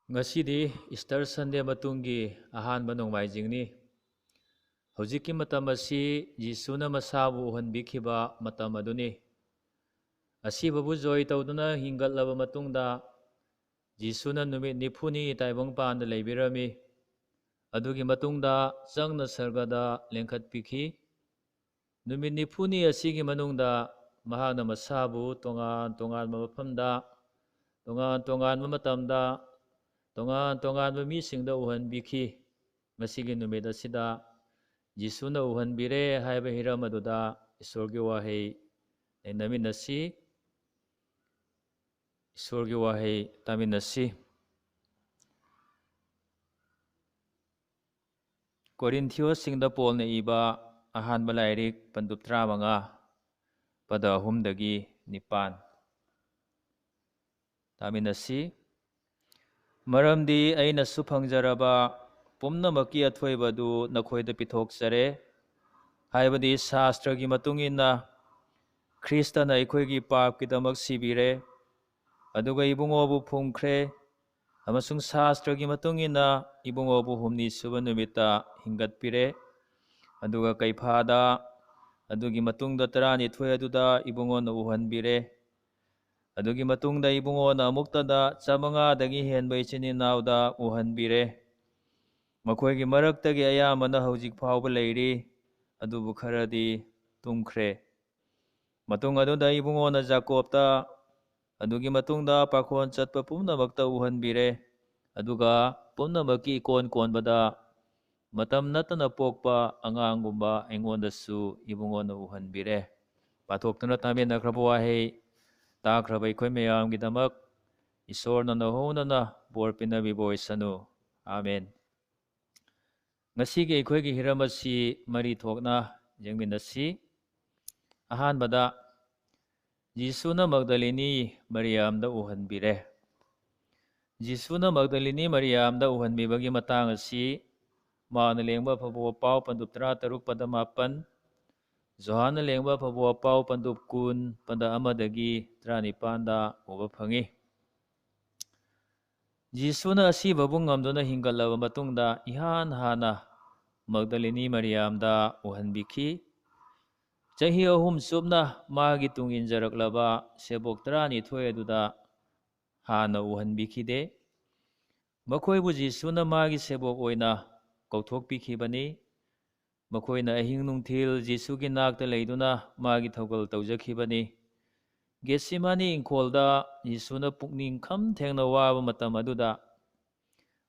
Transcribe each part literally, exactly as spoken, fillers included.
ꯉꯁꯤꯗꯤ Easter Sunday ꯃꯇꯨꯡꯒꯤ ꯑꯍꯥꯟꯕ ꯅꯣꯡꯃꯥꯏꯖꯤꯡꯅꯤ꯫ ꯍꯧꯖꯤꯛꯀꯤ ꯃꯇꯝ ꯑꯁꯤ ꯖꯤꯁꯨꯅ ꯃꯁꯥꯕꯨ ꯎꯍꯟꯕꯤꯈꯤꯕ ꯃꯇꯝ ꯑꯗꯨꯅꯤ꯫ ꯑꯁꯤꯕꯕꯨ ꯖꯣꯏ ꯇꯧꯗꯨꯅ ꯍꯤꯡꯒꯠꯂꯕ ꯃꯇꯨꯡꯗ, ꯖꯤꯁꯨꯅ ꯅꯨꯃꯤꯠ ꯅꯤꯐꯨꯅꯤ ꯇꯥꯏꯕꯪ ꯄꯥꯟꯗ ꯂꯩꯕꯤꯔꯝꯃꯤ꯫ ꯑꯗꯨꯒꯤ ꯃꯇꯨꯡꯗ ꯆꯪꯅ ꯁꯔꯒꯗ ꯂꯦꯡꯈꯠꯄꯤꯈꯤ꯫ ꯅꯨꯃꯤꯠ ꯅꯤꯐꯨꯅꯤ ꯑꯁꯤꯒꯤ ꯃꯅꯨꯡꯗ ꯃꯍꯥꯛꯅ ꯃꯁꯥꯕꯨ ꯇꯣꯉꯥꯟ ꯇꯣꯉꯥꯟꯕ ꯃꯐꯝꯗ, ꯇꯣꯉꯥꯟ ꯇꯣꯉꯥꯟꯕ ꯃꯇꯝꯗ, ꯇꯣꯉꯥꯟ ꯇꯣꯉꯥꯟꯕ ꯃꯤꯁꯤꯡꯗ ꯎꯍꯟꯕꯤꯈꯤ꯫ ꯉꯁꯤꯒꯤ ꯅꯨꯃꯤꯠ ꯑꯁꯤꯗ ꯖꯤꯁꯨꯅ ꯎꯍꯟꯕꯤꯔꯦ ꯍꯥꯏꯕ ꯍꯤꯔꯝ ꯑꯗꯨꯗ ꯏꯁꯣꯔꯒꯤ ꯋꯥꯍꯩ ꯅꯩꯅꯃꯤꯟꯅꯁꯤ꯫ ꯏꯁꯣꯔꯒꯤ ꯋꯥꯍꯩ ꯇꯥꯃꯤꯟꯅꯁꯤ꯫ ꯀꯣꯔꯤꯟꯊꯤꯌꯣꯁꯁꯤꯡꯗ ꯄꯣꯜꯅ ꯏꯕ ꯑꯍꯥꯟꯕ ꯂꯥꯏꯔꯤꯛ, ꯄꯟꯗꯨꯞ ꯇꯔꯥꯃꯉꯥ, ꯄꯗ ꯑꯍꯨꯝꯗꯒꯤ ꯅꯤꯄꯥꯟ꯫ ꯇꯥꯃꯤꯟꯅꯁꯤ꯫ "ꯃꯔꯝꯗꯤ ꯑꯩꯅꯁꯨ ꯐꯪꯖꯔꯕ ꯄꯨꯝꯅꯃꯛꯀꯤ ꯑꯊꯣꯏꯕꯗꯨ ꯅꯈꯣꯏꯗ ꯄꯤꯊꯣꯛꯆꯔꯦ, ꯍꯥꯏꯕꯗꯤ ꯁꯥꯁꯇ꯭ꯔꯒꯤ ꯃꯇꯨꯡ ꯏꯟꯅ ꯈ꯭ꯔꯤꯁꯇꯅ ꯑꯩꯈꯣꯏꯒꯤ ꯄꯥꯞꯀꯤꯗꯃꯛ ꯁꯤꯕꯤꯔꯦ, ꯑꯗꯨꯒ ꯏꯕꯨꯡꯉꯣꯕꯨ ꯐꯨꯝꯈ꯭ꯔꯦ, ꯑꯃꯁꯨꯡ ꯁꯥꯁꯇ꯭ꯔꯒꯤ ꯃꯇꯨꯡ ꯏꯟꯅ ꯏꯕꯨꯡꯉꯣꯕꯨ ꯍꯨꯝꯅꯤ ꯁꯨꯕ ꯅꯨꯃꯤꯠꯇ ꯍꯤꯡꯒꯠꯄꯤꯔꯦ꯫ ꯑꯗꯨꯒ ꯀꯩꯐꯥꯗ, ꯑꯗꯨꯒꯤ ꯃꯇꯨꯡꯗ ꯇꯔꯥꯅꯤꯊꯣꯏ ꯑꯗꯨꯗ ꯏꯕꯨꯡꯉꯣꯅ ꯎꯍꯟꯕꯤꯔꯦ꯫ ꯑꯗꯨꯒꯤ ꯃꯇꯨꯡꯗ ꯏꯕꯨꯡꯉꯣꯅ ꯑꯃꯨꯛꯇꯗ ꯆꯥꯃꯉꯥꯗꯒꯤ ꯍꯦꯟꯕ ꯏꯆꯤꯟ ꯏꯅꯥꯎꯗ ꯎꯍꯟꯕꯤꯔꯦ꯫ ꯃꯈꯣꯏꯒꯤ ꯃꯔꯛꯇꯒꯤ ꯑꯌꯥꯝꯕꯅ ꯍꯧꯖꯤꯛ ꯐꯥꯎꯕ ꯂꯩꯔꯤ, ꯑꯗꯨꯕꯨ ꯈꯔꯗꯤ ꯇꯨꯝꯈ꯭ꯔꯦ꯫ ꯃꯇꯨꯡ ꯑꯗꯨꯗ ꯏꯕꯨꯡꯉꯣꯅ ꯖꯥꯀꯣꯕꯇ, ꯑꯗꯨꯒꯤ ꯃꯇꯨꯡꯗ ꯄꯥꯈꯣꯟ ꯆꯠꯄ ꯄꯨꯝꯅꯃꯛꯇ ꯎꯍꯟꯕꯤꯔꯦ꯫ ꯑꯗꯨꯒ ꯄꯨꯝꯅꯃꯛꯀꯤ ꯏꯀꯣꯟ ꯀꯣꯟꯕꯗ ꯃꯇꯝ ꯅꯠꯇꯅ ꯄꯣꯛꯄ ꯑꯉꯥꯡꯒꯨꯝꯕ ꯑꯩꯉꯣꯟꯗꯁꯨ ꯏꯕꯨꯡꯉꯣꯅ ꯎꯍꯟꯕꯤꯔꯦ꯫" ꯄꯥꯊꯣꯛꯇꯨꯅ ꯇꯥꯃꯤꯟꯅꯈ꯭ꯔꯕ ꯋꯥꯍꯩ ꯇꯥꯈ꯭ꯔꯕ ꯑꯩꯈꯣꯏ ꯃꯌꯥꯝꯒꯤꯗꯃꯛ ꯏꯁꯣꯔꯅ ꯅꯧꯍꯧꯅꯅ ꯕꯣꯔ ꯄꯤꯅꯕꯤꯕ ꯑꯣꯏꯁꯅꯨ꯫ ꯑꯥꯃꯦꯟ꯫ ꯉꯁꯤꯒꯤ ꯑꯩꯈꯣꯏꯒꯤ ꯍꯤꯔꯝ ꯑꯁꯤ ꯃꯔꯤ ꯊꯣꯛꯅ ꯌꯦꯡꯃꯤꯟꯅꯁꯤ꯫ ꯑꯍꯥꯟꯕꯗ, ꯖꯤꯁꯨꯅ ꯃꯒꯗꯂꯤꯅꯤ ꯃꯔꯤꯌꯥꯝꯗ ꯎꯍꯟꯕꯤꯔꯦ꯫ ꯖꯤꯁꯨꯅ ꯃꯒꯗꯂꯤꯅꯤ ꯃꯔꯤꯌꯥꯝꯗ ꯎꯍꯟꯕꯤꯕꯒꯤ ꯃꯇꯥꯡ ꯑꯁꯤ ꯃꯥꯔꯛꯅ ꯂꯦꯡꯕ ꯑꯐꯕ ꯄꯥꯎ ꯄꯟꯗꯨꯞ ꯇꯔꯥꯇꯔꯨꯛ ꯄꯗ ꯃꯥꯄꯟ, ꯖꯣꯍꯥꯟꯅ ꯂꯦꯡꯕ ꯑꯐꯕ ꯄꯥꯎ ꯄꯟꯗꯨꯞ ꯀꯨꯟ ꯄꯗ ꯑꯃꯗꯒꯤ ꯇꯔꯥꯅꯤꯄꯥꯟꯗ ꯎꯕ ꯐꯪꯏ꯫ ꯖꯤꯁꯨꯅ ꯑꯁꯤꯕꯕꯨ ꯉꯝꯗꯨꯅ ꯍꯤꯡꯒꯠꯂꯕ ꯃꯇꯨꯡꯗ ꯏꯍꯥꯟ ꯍꯥꯟꯅ ꯃꯒꯗꯂꯤꯅꯤ ꯃꯔꯤꯌꯥꯝꯗ ꯎꯍꯟꯕꯤꯈꯤ꯫ ꯆꯍꯤ ꯑꯍꯨꯝ ꯆꯨꯞꯅ ꯃꯥꯒꯤ ꯇꯨꯡ ꯏꯟꯖꯔꯛꯂꯕ ꯁꯦꯕꯣꯛ ꯇꯔꯥꯅꯤꯊꯣꯏ ꯑꯗꯨꯗ ꯍꯥꯟꯅ ꯎꯍꯟꯕꯤꯈꯤꯗꯦ꯫ ꯃꯈꯣꯏꯕꯨ ꯖꯤꯁꯨꯅ ꯃꯥꯒꯤ ꯁꯦꯕꯣꯛ ꯑꯣꯏꯅ ꯀꯧꯊꯣꯛꯄꯤꯈꯤꯕꯅꯤ꯫ ꯃꯈꯣꯏꯅ ꯑꯍꯤꯡ ꯅꯨꯡꯊꯤꯜ ꯖꯤꯁꯨꯒꯤ ꯅꯥꯛꯇ ꯂꯩꯗꯨꯅ ꯃꯥꯒꯤ ꯊꯧꯒꯜ ꯇꯧꯖꯈꯤꯕꯅꯤ꯫ ꯒꯦꯠꯁꯤꯃꯥꯅꯤ ꯏꯪꯈꯣꯜꯗ ꯖꯤꯁꯨꯅ ꯄꯨꯛꯅꯤꯡ ꯈꯝ ꯊꯦꯡꯅ ꯋꯥꯕ ꯃꯇꯝ ꯑꯗꯨꯗ,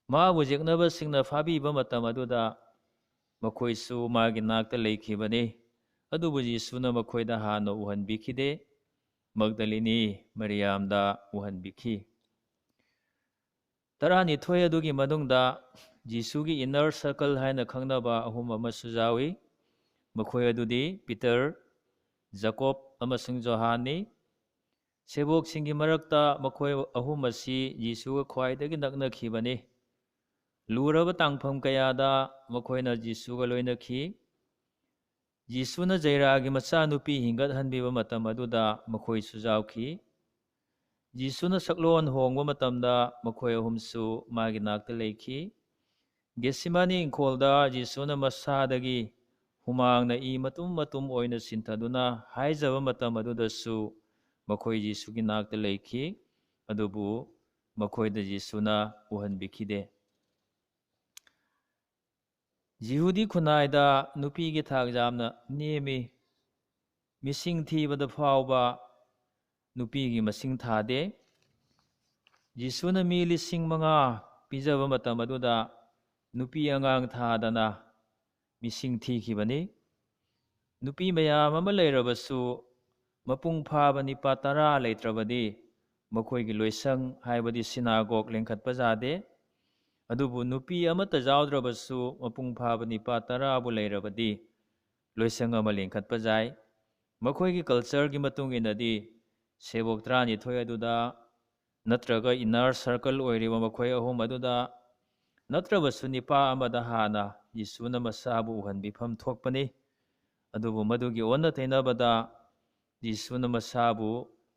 ꯃꯥꯕꯨ ꯌꯦꯛꯅꯕꯁꯤꯡꯅ ꯐꯥꯕꯤꯕ ꯃꯇꯝ ꯑꯗꯨꯗ ꯃꯈꯣꯏꯁꯨ ꯃꯥꯒꯤ ꯅꯥꯛꯇ ꯂꯩꯈꯤꯕꯅꯤ꯫ ꯑꯗꯨꯕꯨ ꯖꯤꯁꯨꯅ ꯃꯈꯣꯏꯗ ꯍꯥꯟꯅ ꯎꯍꯟꯕꯤꯈꯤꯗꯦ, ꯃꯒꯗꯂꯤꯅꯤ ꯃꯔꯤꯌꯥꯝꯗ ꯎꯍꯟꯕꯤꯈꯤ꯫ ꯇꯔꯥꯅꯤꯊꯣꯏ ꯑꯗꯨꯒꯤ ꯃꯅꯨꯡꯗ ꯖꯤꯁꯨꯒꯤ inner circle ꯍꯥꯏꯅ ꯈꯪꯅꯕ ꯑꯍꯨꯝ ꯑꯃꯁꯨ ꯌꯥꯎꯏ꯫ ꯃꯈꯣꯏ ꯑꯗꯨꯗꯤ ꯄꯤꯇꯔ, ꯖꯥꯀꯣꯕ ꯑꯃꯁꯨꯡ ꯖꯣꯍꯥꯟꯅꯤ꯫ ꯁꯦꯕꯣꯛꯁꯤꯡꯒꯤ ꯃꯔꯛꯇ ꯃꯈꯣꯏ ꯑꯍꯨꯝ ꯑꯁꯤ ꯖꯤꯁꯨꯒ ꯈ꯭ꯋꯥꯏꯗꯒꯤ ꯅꯛꯅꯈꯤꯕꯅꯤ꯫ ꯂꯨꯔꯕ ꯇꯥꯡꯐꯝ ꯀꯌꯥꯗ ꯃꯈꯣꯏꯅ ꯖꯤꯁꯨꯒ ꯂꯣꯏꯅꯈꯤ꯫ ꯖꯤꯁꯨꯅ ꯖꯩꯔꯥꯒꯤ ꯃꯆꯥꯅꯨꯄꯤ ꯍꯤꯡꯒꯠꯍꯟꯕꯤꯕ ꯃꯇꯝ ꯑꯗꯨꯗ ꯃꯈꯣꯏꯁꯨ ꯌꯥꯎꯈꯤ꯫ ꯖꯤꯁꯨꯅ ꯁꯛꯂꯣꯟ ꯍꯣꯡꯕ ꯃꯇꯝꯗ ꯃꯈꯣꯏ ꯑꯍꯨꯝꯁꯨ ꯃꯥꯒꯤ ꯅꯥꯛꯇ ꯂꯩꯈꯤ꯫ ꯒꯦꯠꯁꯤꯃꯥꯅꯤ ꯏꯪꯈꯣꯜꯗ ꯖꯤꯁꯨꯅ ꯃꯁꯥꯗꯒꯤ ꯍꯨꯃꯥꯡꯅ ꯏ ꯃꯇꯨꯝ ꯃꯇꯨꯝ ꯑꯣꯏꯅ ꯁꯤꯟꯊꯗꯨꯅ ꯍꯥꯏꯖꯕ ꯃꯇꯝ ꯑꯗꯨꯗꯁꯨ ꯃꯈꯣꯏ ꯖꯤꯁꯨꯒꯤ ꯅꯥꯛꯇ ꯂꯩꯈꯤ, ꯑꯗꯨꯕꯨ ꯃꯈꯣꯏꯗ ꯖꯤꯁꯨꯅ ꯎꯍꯟꯕꯤꯈꯤꯗꯦ꯫ ꯖꯤꯍꯨꯗꯤ ꯈꯨꯟꯅꯥꯏꯗ ꯅꯨꯄꯤꯒꯤ ꯊꯥꯛ ꯌꯥꯝꯅ ꯅꯦꯝꯃꯤ꯫ ꯃꯤꯁꯤꯡ ꯊꯤꯕꯗ ꯐꯥꯎꯕ ꯅꯨꯄꯤꯒꯤ ꯃꯁꯤꯡ ꯊꯥꯗꯦ꯫ ꯖꯤꯁꯨꯅ ꯃꯤ ꯂꯤꯁꯤꯡ ꯃꯉꯥ ꯄꯤꯖꯕ ꯃꯇꯝ ꯑꯗꯨꯗ ꯅꯨꯄꯤ ꯑꯉꯥꯡ ꯊꯥꯗꯅ ꯃꯤꯁꯤꯡ ꯊꯤꯈꯤꯕꯅꯤ꯫ ꯅꯨꯄꯤ ꯃꯌꯥꯝ ꯑꯃ ꯂꯩꯔꯕꯁꯨ, ꯃꯄꯨꯡ ꯐꯥꯕ ꯅꯤꯄꯥ ꯇꯔꯥ ꯂꯩꯇ꯭ꯔꯕꯗꯤ ꯃꯈꯣꯏꯒꯤ ꯂꯣꯏꯁꯪ, ꯍꯥꯏꯕꯗꯤ ꯁꯤꯅꯥꯒꯣꯒ, ꯂꯤꯡꯈꯠꯄ ꯌꯥꯗꯦ꯫ ꯑꯗꯨꯕꯨ ꯅꯨꯄꯤ ꯑꯃꯠꯇ ꯌꯥꯎꯗ꯭ꯔꯕꯁꯨ, ꯃꯄꯨꯡ ꯐꯥꯕ ꯅꯤꯄꯥ ꯇꯔꯥꯕꯨ ꯂꯩꯔꯕꯗꯤ ꯂꯣꯏꯁꯪ ꯑꯃ ꯂꯤꯡꯈꯠꯄ ꯌꯥꯏ꯫ ꯃꯈꯣꯏꯒꯤ cultureꯒꯤ ꯃꯇꯨꯡ ꯏꯟꯅꯗꯤ ꯁꯦꯕꯣꯛ ꯇꯔꯥꯅꯤꯊꯣꯏ ꯑꯗꯨꯗ ꯅꯠꯇ꯭ꯔꯒ inner circle ꯑꯣꯏꯔꯤꯕ ꯃꯈꯣꯏ ꯑꯍꯨꯝ ꯑꯗꯨꯗ ꯅꯠꯇ꯭ꯔꯕꯁꯨ ꯅꯤꯄꯥ ꯑꯃꯗ ꯍꯥꯟꯅ ꯖꯤꯁꯨꯅ ꯃꯁꯥꯕꯨ ꯎꯍꯟꯕꯤꯐꯝ ꯊꯣꯛꯄꯅꯤ꯫ ꯑꯗꯨꯕꯨ ꯃꯗꯨꯒꯤ ꯑꯣꯟꯅ ꯇꯩꯅꯕꯗ ꯖꯤꯁꯨꯅ ꯃꯁꯥꯕꯨ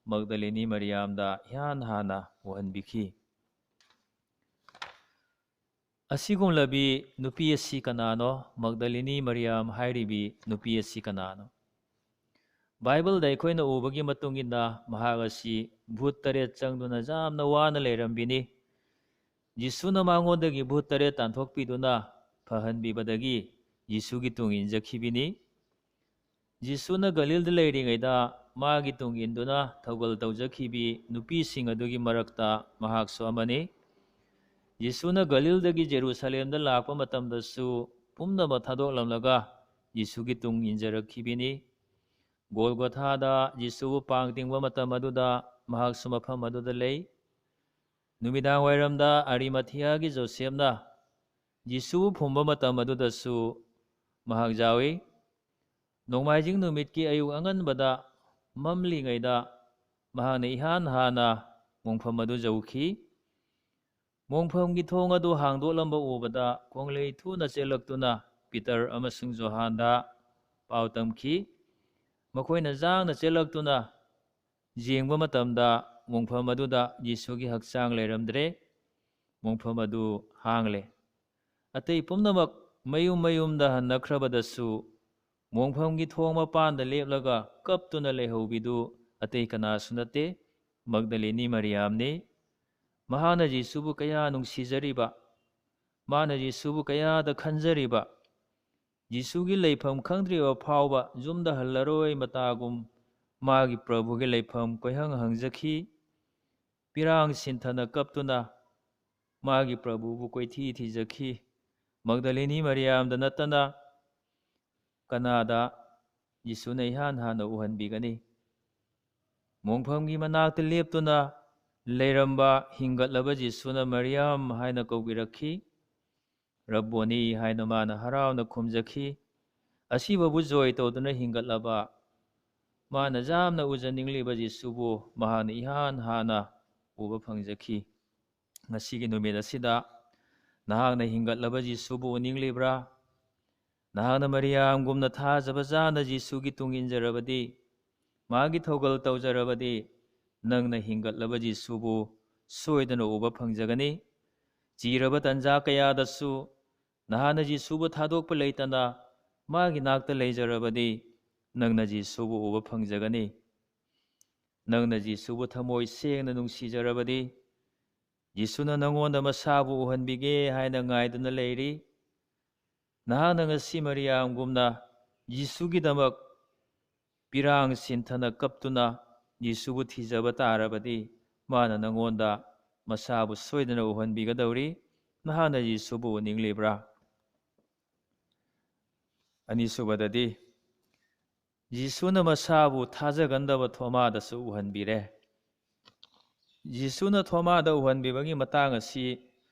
ꯃꯒꯗꯂꯤꯅꯤ ꯃꯔꯤꯌꯥꯝꯗ ꯏꯍꯥꯟ ꯍꯥꯟꯅ ꯎꯍꯟꯕꯤꯈꯤ꯫ ꯑꯁꯤꯒꯨꯝꯂꯕꯤ ꯅꯨꯄꯤ ꯑꯁꯤ ꯀꯅꯥꯅꯣ? ꯃꯒꯗꯂꯤꯅꯤ ꯃꯔꯤꯌꯥꯝ ꯍꯥꯏꯔꯤꯕꯤ ꯅꯨꯄꯤ ꯑꯁꯤ ꯀꯅꯥꯅꯣ? ꯕꯥꯏꯕꯜꯗ ꯑꯩꯈꯣꯏꯅ ꯎꯕꯒꯤ ꯃꯇꯨꯡ ꯏꯟꯅ, ꯃꯍꯥꯛ ꯑꯁꯤ ꯚꯨꯠ ꯇꯔꯦꯠ ꯆꯪꯗꯨꯅ ꯌꯥꯝꯅ ꯋꯥꯅ ꯂꯩꯔꯝꯕꯤꯅꯤ꯫ ꯖꯤꯁꯨꯅ ꯃꯉꯣꯟꯗꯒꯤ ꯚꯨꯠ ꯇꯔꯦꯠ ꯇꯥꯟꯊꯣꯛꯄꯤꯗꯨꯅ ꯐꯍꯟꯕꯤꯕꯗꯒꯤ ꯖꯤꯁꯨꯒꯤ ꯇꯨꯡ ꯏꯟꯖꯈꯤꯕꯤꯅꯤ꯫ ꯖꯤꯁꯨꯅ ꯒꯂꯤꯜꯗ ꯂꯩꯔꯤꯉꯩꯗ ꯃꯥꯒꯤ ꯇꯨꯡ ꯏꯟꯗꯨꯅ ꯊꯧꯒꯜ ꯇꯧꯖꯈꯤꯕꯤ ꯅꯨꯄꯤꯁꯤꯡ ꯑꯗꯨꯒꯤ ꯃꯔꯛꯇ ꯃꯍꯥꯛꯁꯨ ꯑꯃꯅꯤ꯫ ꯖꯤꯁꯨꯅ ꯒꯂꯤꯜꯗꯒꯤ ꯖꯦꯔꯨꯁꯂꯦꯝꯗ ꯂꯥꯛꯄ ꯃꯇꯝꯗꯁꯨ ꯄꯨꯝꯅꯃꯛ ꯊꯥꯗꯣꯛꯂꯝꯂꯒ ꯖꯤꯁꯨꯒꯤ ꯇꯨꯡ ꯏꯟꯖꯔꯛꯈꯤꯕꯤꯅꯤ꯫ ꯒꯣꯜꯒꯣꯊꯥꯗ ꯖꯤꯁꯨꯕꯨ ꯄꯥꯡ ꯇꯤꯡꯕ ꯃꯇꯝ ꯑꯗꯨꯗ ꯃꯍꯥꯛꯁꯨ ꯃꯐꯝ ꯑꯗꯨꯗ ꯂꯩ꯫ ꯅꯨꯃꯤꯗꯥꯡ ꯋꯥꯏꯔꯝꯗ ꯑꯔꯤꯃꯊꯤꯌꯥꯒꯤ ꯖꯣꯁꯦꯞꯅ ꯖꯤꯁꯨꯕꯨ ꯐꯨꯝꯕ ꯃꯇꯝ ꯑꯗꯨꯗꯁꯨ ꯃꯍꯥꯛ ꯌꯥꯎꯏ꯫ ꯅꯣꯡꯃꯥꯏꯖꯤꯡ ꯅꯨꯃꯤꯠꯀꯤ ꯑꯌꯨꯛ ꯑꯉꯟꯕꯗ ꯃꯝꯂꯤꯉꯩꯗ ꯃꯍꯥꯛꯅ ꯏꯍꯥꯟ ꯍꯥꯟꯅ ꯃꯣꯡꯐꯝ ꯑꯗꯨ ꯌꯧꯈꯤ꯫ ꯃꯣꯡꯐꯝꯒꯤ ꯊꯣꯡ ꯑꯗꯨ ꯍꯥꯡꯗꯣꯛꯂꯝꯕ ꯎꯕꯗ ꯈꯣꯡꯂꯩ ꯊꯨꯅ ꯆꯦꯜꯂꯛꯇꯨꯅ ꯄꯤꯇꯔ ꯑꯃꯁꯨꯡ ꯖꯣꯍꯥꯟꯗ ꯄꯥꯎ ꯇꯝꯈꯤ꯫ ꯃꯈꯣꯏꯅ ꯌꯥꯡꯅ ꯆꯦꯜꯂꯛꯇꯨꯅ ꯌꯦꯡꯕ ꯃꯇꯝꯗ ꯃꯣꯡꯐꯝ ꯑꯗꯨꯗ ꯌꯤꯁꯨꯒꯤ ꯍꯛꯆꯥꯡ ꯂꯩꯔꯝꯗ꯭ꯔꯦ꯫ ꯃꯣꯡꯐꯝ ꯑꯗꯨ ꯍꯥꯡꯂꯦ꯫ ꯑꯇꯩ ꯄꯨꯝꯅꯃꯛ ꯃꯌꯨꯝ ꯃꯌꯨꯝꯗ ꯍꯟꯅꯈ꯭ꯔꯕꯗꯁꯨ, ꯃꯣꯡꯐꯝꯒꯤ ꯊꯣꯡ ꯃꯄꯥꯟꯗ ꯂꯦꯞꯂꯒ ꯀꯞꯇꯨꯅ ꯂꯩꯍꯧꯕꯤꯗꯨ ꯑꯇꯩ ꯀꯅꯥꯁꯨ ꯅꯠꯇꯦ, ꯃꯒꯗꯂꯤꯅꯤ ꯃꯔꯤꯌꯥꯝꯅꯤ꯫ ꯃꯍꯥꯛꯅ ꯖꯤꯁꯨꯕꯨ ꯀꯌꯥ ꯅꯨꯡꯁꯤꯖꯔꯤꯕ, ꯃꯥꯅ ꯖꯤꯁꯨꯕꯨ ꯀꯌꯥꯗ ꯈꯟꯖꯔꯤꯕ, ꯖꯤꯁꯨꯒꯤ ꯂꯩꯐꯝ ꯈꯪꯗ꯭ꯔꯤꯕ ꯐꯥꯎꯕ ꯌꯨꯝꯗ ꯍꯜꯂꯔꯣꯏ ꯃꯇꯥꯒꯨꯝ ꯃꯥꯒꯤ ꯄ꯭ꯔꯚꯨꯒꯤ ꯂꯩꯐꯝ ꯀꯣꯏꯍꯪ ꯍꯪꯖꯈꯤ꯫ ꯄꯤꯔꯥꯡ ꯁꯤꯟꯊꯅ ꯀꯞꯇꯨꯅ ꯃꯥꯒꯤ ꯄ꯭ꯔꯚꯨꯕꯨ ꯀꯣꯏꯊꯤ ꯊꯤꯖꯈꯤ꯫ ꯃꯒꯗꯂꯤꯅꯤ ꯃꯔꯤꯌꯥꯝꯗ ꯅꯠꯇꯅ ꯀꯅꯥꯗ ꯖꯤꯁꯨꯅ ꯏꯍꯥꯟ ꯍꯥꯟꯅ ꯎꯍꯟꯕꯤꯒꯅꯤ? ꯃꯣꯡꯐꯝꯒꯤ ꯃꯅꯥꯛꯇ ꯂꯦꯞꯇꯨꯅ ꯂꯩꯔꯝꯕ ꯍꯤꯡꯒꯠꯂꯕ ꯖꯤꯁꯨꯅ ꯃꯔꯤꯌꯥꯝ ꯍꯥꯏꯅ ꯀꯧꯕꯤꯔꯛꯈꯤ꯫ "ꯔꯕꯣꯅꯤ" ꯍꯥꯏꯅ ꯃꯥꯅ ꯍꯔꯥꯎꯅ ꯈꯨꯝꯖꯈꯤ꯫ ꯑꯁꯤꯕꯕꯨ ꯖꯣꯏ ꯇꯧꯗꯨꯅ ꯍꯤꯡꯒꯠꯂꯕ, ꯃꯥꯅ ꯌꯥꯝꯅ ꯎꯖꯅꯤꯡꯂꯤꯕ ꯖꯤꯁꯨꯕꯨ ꯃꯍꯥꯛꯅ ꯏꯍꯥꯟ ꯍꯥꯟꯅ ꯎꯕ ꯐꯪꯖꯈꯤ꯫ ꯉꯁꯤꯒꯤ ꯅꯨꯃꯤꯠ ꯑꯁꯤꯗ ꯅꯍꯥꯛꯅ ꯍꯤꯡꯒꯠꯂꯕ ꯖꯤꯁꯨꯕꯨ ꯎꯅꯤꯡꯂꯤꯕ꯭ꯔꯥ? ꯅꯍꯥꯛꯅ ꯃꯔꯤꯌꯥꯝꯒꯨꯝꯅ ꯊꯥꯖꯕ ꯆꯥꯅ ꯖꯤꯁꯨꯒꯤ ꯇꯨꯡ ꯏꯟꯖꯔꯕꯗꯤ, ꯃꯥꯒꯤ ꯊꯧꯒꯜ ꯇꯧꯖꯔꯕꯗꯤ, ꯅꯪꯅ ꯍꯤꯡꯒꯠꯂꯕ ꯖꯤꯁꯨꯕꯨ ꯁꯣꯏꯗꯅ ꯎꯕ ꯐꯪꯖꯒꯅꯤ꯫ ꯆꯤꯔꯕ ꯇꯟꯖꯥ ꯀꯌꯥꯗꯁꯨ ꯅꯍꯥꯛꯅ ꯖꯤꯁꯨꯕꯨ ꯊꯥꯗꯣꯛꯄ ꯂꯩꯇꯅ ꯃꯥꯒꯤ ꯅꯥꯛꯇ ꯂꯩꯖꯔꯕꯗꯤ, ꯅꯪꯅ ꯖꯤꯁꯨꯕꯨ ꯎꯕ ꯐꯪꯖꯒꯅꯤ꯫ ꯅꯪꯅ ꯖꯤꯁꯨꯕꯨ ꯊꯃꯣꯏ ꯁꯦꯡꯅ ꯅꯨꯡꯁꯤꯖꯔꯕꯗꯤ, ꯖꯤꯁꯨꯅ ꯅꯪꯉꯣꯟꯗ ꯃꯁꯥꯕꯨ ꯎꯍꯟꯕꯤꯒꯦ ꯍꯥꯏꯅ ꯉꯥꯏꯗꯨꯅ ꯂꯩꯔꯤ꯫ ꯅꯍꯥꯛꯅ ꯉꯁꯤ ꯃꯔꯤꯌꯥꯝꯒꯨꯝꯅ ꯖꯤꯁꯨꯒꯤꯗꯃꯛ ꯄꯤꯔꯥꯡ ꯁꯤꯟꯊꯅ ꯀꯞꯇꯨꯅ ꯖꯤꯁꯨꯕꯨ ꯊꯤꯖꯕ ꯇꯥꯔꯕꯗꯤ, ꯃꯥꯅ ꯅꯪꯉꯣꯟꯗ ꯃꯁꯥꯕꯨ ꯁꯣꯏꯗꯅ ꯎꯍꯟꯕꯤꯒꯗꯧꯔꯤ꯫ ꯅꯍꯥꯛꯅ ꯖꯤꯁꯨꯕꯨ ꯎꯅꯤꯡꯂꯤꯕ꯭ꯔꯥ? ꯑꯅꯤꯁꯨꯕꯗꯗꯤ, ꯖꯤꯁꯨꯅ ꯃꯁꯥꯕꯨ ꯊꯥꯖꯒꯟꯗꯕ ꯊꯣꯃꯥꯗꯁꯨ ꯎꯍꯟꯕꯤꯔꯦ꯫ ꯖꯤꯁꯨꯅ ꯊꯣꯃꯥꯗ ꯎꯍꯟꯕꯤꯕꯒꯤ ꯃꯇꯥꯡ ꯑꯁꯤ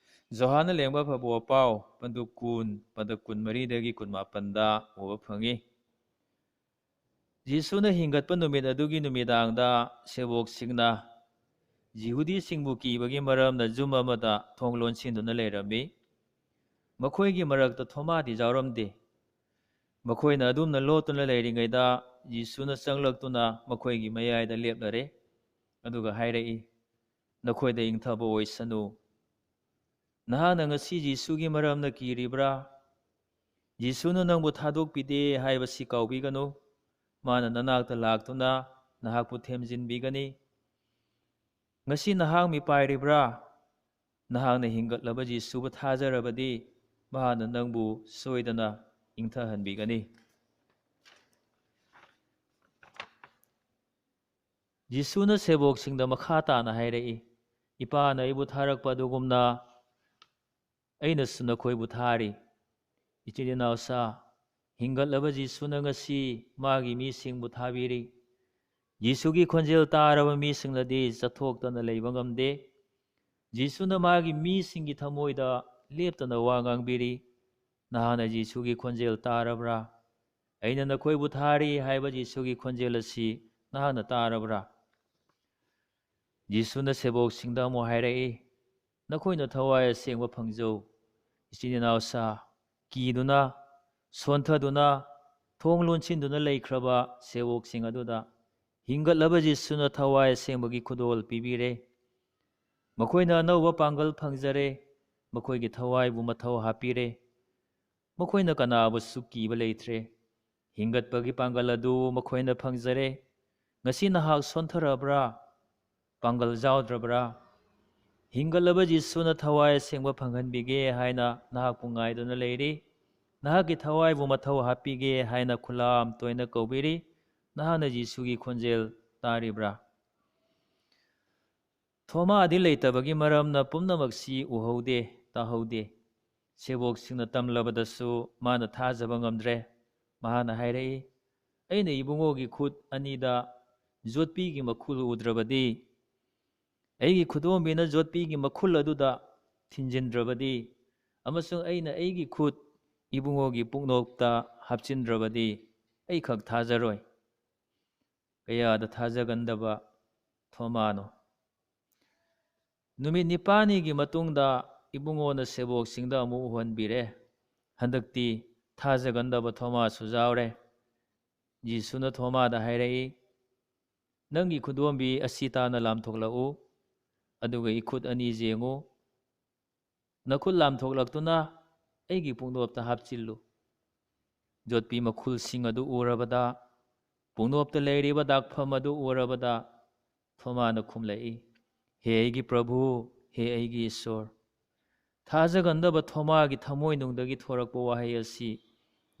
ꯖꯣꯍꯥꯟꯅ ꯂꯦꯡꯕ ꯐꯕ ꯄꯥꯎ ꯄꯟꯗꯨ ꯀꯨꯟ, ꯄꯗ ꯀꯨꯟꯃꯔꯤꯗꯒꯤ ꯀꯨꯟꯃꯥꯄꯟꯗ ꯎꯕ ꯐꯪꯏ꯫ ꯖꯤꯁꯨꯅ ꯍꯤꯡꯒꯠꯄ ꯅꯨꯃꯤꯠ ꯑꯗꯨꯒꯤ ꯅꯨꯃꯤꯗꯥꯡꯗ ꯁꯦꯕꯣꯛꯁꯤꯡꯅ ꯖꯤꯍꯨꯗꯤꯁꯤꯡꯕꯨ ꯀꯤꯕꯒꯤ ꯃꯔꯝꯅ ꯌꯨꯝ ꯑꯃꯗ ꯊꯣꯡ ꯂꯣꯟꯁꯤꯟꯗꯨꯅ ꯂꯩꯔꯝꯃꯤ꯫ ꯃꯈꯣꯏꯒꯤ ꯃꯔꯛꯇ ꯊꯣꯃꯥꯗꯤ ꯌꯥꯎꯔꯝꯗꯦ꯫ ꯃꯈꯣꯏꯅ ꯑꯗꯨꯝꯅ ꯂꯣꯠꯇꯨꯅ ꯂꯩꯔꯤꯉꯩꯗ ꯖꯤꯁꯨꯅ ꯆꯪꯂꯛꯇꯨꯅ ꯃꯈꯣꯏꯒꯤ ꯃꯌꯥꯏꯗ ꯂꯦꯞꯂꯔꯦ, ꯑꯗꯨꯒ ꯍꯥꯏꯔꯛꯏ, "ꯅꯈꯣꯏꯗ ꯏꯪꯊꯕ ꯑꯣꯏꯁꯅꯨ꯫ ꯅꯍꯥꯛꯅ ꯉꯁꯤ ꯖꯤꯁꯨꯒꯤ ꯃꯔꯝꯅ ꯀꯤꯔꯤꯕ꯭ꯔꯥ? ꯖꯤꯁꯨꯅ ꯅꯪꯕꯨ ꯊꯥꯗꯣꯛꯄꯤꯗꯦ ꯍꯥꯏꯕꯁꯤ ꯀꯥꯎꯕꯤꯒꯅꯨ꯫ ꯃꯥꯅ ꯅꯅꯥꯛꯇ ꯂꯥꯛꯇꯨꯅ ꯅꯍꯥꯛꯄꯨ ꯊꯦꯝꯖꯤꯟꯕꯤꯒꯅꯤ꯫ ꯉꯁꯤ ꯅꯍꯥꯛ ꯃꯤꯄꯥꯏꯔꯤꯕ꯭ꯔꯥ? ꯅꯍꯥꯛꯅ ꯍꯤꯡꯒꯠꯂꯕ ꯖꯤꯁꯨꯕꯨ ꯊꯥꯖꯔꯕꯗꯤ, ꯃꯍꯥꯛꯅ ꯅꯪꯕꯨ ꯁꯣꯏꯗꯅ ꯏꯪꯊꯍꯟꯕꯤꯒꯅꯤ꯫" ꯖꯤꯁꯨꯅ ꯁꯦꯕꯣꯛꯁꯤꯡꯗ ꯃꯈꯥ ꯇꯥꯅ ꯍꯥꯏꯔꯛꯏ, "ꯏꯄꯥꯅ ꯑꯩꯕꯨ ꯊꯥꯔꯛꯄ ꯑꯗꯨꯒꯨꯝꯅ ꯑꯩꯅꯁꯨ ꯅꯈꯣꯏꯕꯨ ꯊꯥꯔꯤ꯫" ꯏꯆꯤꯟ ꯏꯅꯥꯎꯁꯥ, ꯍꯤꯡꯒꯠꯂꯕ ꯖꯤꯁꯨꯅ ꯉꯁꯤ ꯃꯥꯒꯤ ꯃꯤꯁꯤꯡꯕꯨ ꯊꯥꯕꯤꯔꯤ꯫ ꯖꯤꯁꯨꯒꯤ ꯈꯣꯟꯖꯦꯜ ꯇꯥꯔꯕ ꯃꯤꯁꯤꯡꯅꯗꯤ ꯆꯠꯊꯣꯛꯇꯅ ꯂꯩꯕ ꯉꯝꯗꯦ꯫ ꯖꯤꯁꯨꯅ ꯃꯥꯒꯤ ꯃꯤꯁꯤꯡꯒꯤ ꯊꯃꯣꯏꯗ ꯂꯦꯞꯇꯅ ꯋꯥ ꯉꯥꯡꯕꯤꯔꯤ꯫ ꯅꯍꯥꯛꯅ ꯖꯤꯁꯨꯒꯤ ꯈꯣꯟꯖꯦꯜ ꯇꯥꯔꯕ꯭ꯔꯥ? "ꯑꯩꯅ ꯅꯈꯣꯏꯕꯨ ꯊꯥꯔꯤ" ꯍꯥꯏꯕ ꯖꯤꯁꯨꯒꯤ ꯈꯣꯟꯖꯦꯜ ꯑꯁꯤ ꯅꯍꯥꯛꯅ ꯇꯥꯔꯕ꯭ꯔꯥ? ꯖꯤꯁꯨꯅ ꯁꯦꯕꯣꯛꯁꯤꯡꯗ ꯑꯃꯨꯛ ꯍꯥꯏꯔꯛꯏ, "ꯅꯈꯣꯏꯅ ꯊꯋꯥꯏ ꯑꯁꯦꯡꯕ ꯐꯪꯖꯧ꯫" ꯏꯆꯤꯟ ꯏꯅꯥꯎꯁꯥ, ꯀꯤꯗꯨꯅ, ꯁꯣꯟꯊꯗꯨꯅ, ꯊꯣꯡ ꯂꯣꯟꯁꯤꯟꯗꯨꯅ ꯂꯩꯈ꯭ꯔꯕ ꯁꯦꯕꯣꯛꯁꯤꯡ ꯑꯗꯨꯗ ꯍꯤꯡꯒꯠꯂꯕ ꯖꯤꯁꯨꯅ ꯊꯋꯥꯏ ꯑꯁꯦꯡꯕꯒꯤ ꯈꯨꯗꯣꯜ ꯄꯤꯕꯤꯔꯦ꯫ ꯃꯈꯣꯏꯅ ꯑꯅꯧꯕ ꯄꯥꯡꯒꯜ ꯐꯪꯖꯔꯦ꯫ ꯃꯈꯣꯏꯒꯤ ꯊꯋꯥꯏꯕꯨ ꯃꯊꯧ ꯍꯥꯞꯄꯤꯔꯦ꯫ ꯃꯈꯣꯏꯅ ꯀꯅꯥꯕꯨꯁꯨ ꯀꯤꯕ ꯂꯩꯇ꯭ꯔꯦ꯫ ꯍꯤꯡꯒꯠꯄꯒꯤ ꯄꯥꯡꯒꯜ ꯑꯗꯨ ꯃꯈꯣꯏꯅ ꯐꯪꯖꯔꯦ꯫ ꯉꯁꯤ ꯅꯍꯥꯛ ꯁꯣꯟꯊꯔꯕ꯭ꯔꯥ? ꯄꯥꯡꯒꯜ ꯌꯥꯎꯗ꯭ꯔꯕ꯭ꯔꯥ? ꯍꯤꯡꯒꯠꯂꯕ ꯖꯤꯁꯨꯅ ꯊꯋꯥꯏ ꯑꯁꯦꯡꯕ ꯐꯪꯍꯟꯕꯤꯒꯦ ꯍꯥꯏꯅ ꯅꯍꯥꯛꯄꯨ ꯉꯥꯏꯗꯨꯅ ꯂꯩꯔꯤ꯫ ꯅꯍꯥꯛꯀꯤ ꯊꯋꯥꯏꯕꯨ ꯃꯊꯧ ꯍꯥꯞꯄꯤꯒꯦ ꯍꯥꯏꯅ ꯈꯨꯂꯥꯝ ꯇꯣꯏꯅ ꯀꯧꯕꯤꯔꯤ꯫ ꯅꯍꯥꯛꯅ ꯖꯤꯁꯨꯒꯤ ꯈꯣꯟꯖꯦꯜ ꯇꯥꯔꯤꯕ꯭ꯔꯥ? ꯊꯣꯃꯥꯗꯤ ꯂꯩꯇꯕꯒꯤ ꯃꯔꯝꯅ ꯄꯨꯝꯅꯃꯛꯁꯤ ꯎꯍꯧꯗꯦ, ꯇꯥꯍꯧꯗꯦ꯫ ꯁꯦꯕꯣꯛꯁꯤꯡꯅ ꯇꯝꯂꯕꯗꯁꯨ ꯃꯥꯅ ꯊꯥꯖꯕ ꯉꯝꯗ꯭ꯔꯦ꯫ ꯃꯍꯥꯛꯅ ꯍꯥꯏꯔꯛꯏ, "ꯑꯩꯅ ꯏꯕꯨꯡꯉꯣꯒꯤ ꯈꯨꯠ ꯑꯅꯤꯗ ꯌꯣꯠꯄꯤꯒꯤ ꯃꯈꯨꯜ ꯎꯗ꯭ꯔꯕꯗꯤ, ꯑꯩꯒꯤ ꯈꯨꯗꯣꯝꯕꯤꯅ ꯌꯣꯠꯄꯤꯒꯤ ꯃꯈꯨꯜ ꯑꯗꯨꯗ ꯊꯤꯟꯖꯤꯟꯗ꯭ꯔꯕꯗꯤ, ꯑꯃꯁꯨꯡ ꯑꯩꯅ ꯑꯩꯒꯤ ꯈꯨꯠ ꯏꯕꯨꯡꯉꯣꯒꯤ ꯄꯨꯛꯅꯣꯛꯇ ꯍꯥꯞꯆꯤꯟꯗ꯭ꯔꯕꯗꯤ, ꯑꯩꯈꯛ ꯊꯥꯖꯔꯣꯏ"꯫ ꯀꯌꯥꯗ ꯊꯥꯖꯒꯟꯗꯕ ꯊꯣꯃꯥꯅꯣ! ꯅꯨꯃꯤꯠ ꯅꯤꯄꯥꯜꯅꯤꯒꯤ ꯃꯇꯨꯡꯗ ꯏꯕꯨꯡꯉꯣꯅ ꯁꯦꯕꯣꯛꯁꯤꯡꯗ ꯑꯃꯨꯛ ꯎꯍꯟꯕꯤꯔꯦ꯫ ꯍꯟꯗꯛꯇꯤ ꯊꯥꯖꯒꯟꯗꯕ ꯊꯣꯃꯥꯁꯨ ꯌꯥꯎꯔꯦ꯫ ꯖꯤꯁꯨꯅ ꯊꯣꯃꯥꯗ ꯍꯥꯏꯔꯛꯏ, "ꯅꯪꯒꯤ ꯈꯨꯗꯣꯝꯕꯤ ꯑꯁꯤ ꯇꯥꯅ ꯂꯥꯝꯊꯣꯛꯂꯛꯎ, ꯑꯗꯨꯒ ꯏꯈꯨꯠ ꯑꯅꯤ ꯌꯦꯡꯉꯨ꯫ ꯅꯈꯨꯠ ꯂꯥꯝꯊꯣꯛꯂꯛꯇꯨꯅ ꯑꯩꯒꯤ ꯄꯨꯛꯅꯣꯞꯇ ꯍꯥꯞꯆꯤꯜꯂꯨ"꯫ ꯌꯣꯠꯄꯤ ꯃꯈꯨꯜꯁꯤꯡ ꯑꯗꯨ ꯎꯔꯕꯗ, ꯄꯨꯛꯅꯣꯞꯇ ꯂꯩꯔꯤꯕ ꯗꯥꯛꯐꯝ ꯑꯗꯨ ꯎꯔꯕꯗ, ꯊꯣꯃꯥꯅ ꯈꯨꯝꯂꯛꯏ, "ꯍꯦ ꯑꯩꯒꯤ ꯄ꯭ꯔꯚꯨ, ꯍꯦ ꯑꯩꯒꯤ ꯏꯁꯣꯔ"꯫ ꯊꯥꯖꯒꯟꯗꯕ ꯊꯣꯃꯥꯒꯤ ꯊꯃꯣꯏꯅꯨꯡꯗꯒꯤ ꯊꯣꯔꯛꯄ ꯋꯥꯍꯩ ꯑꯁꯤ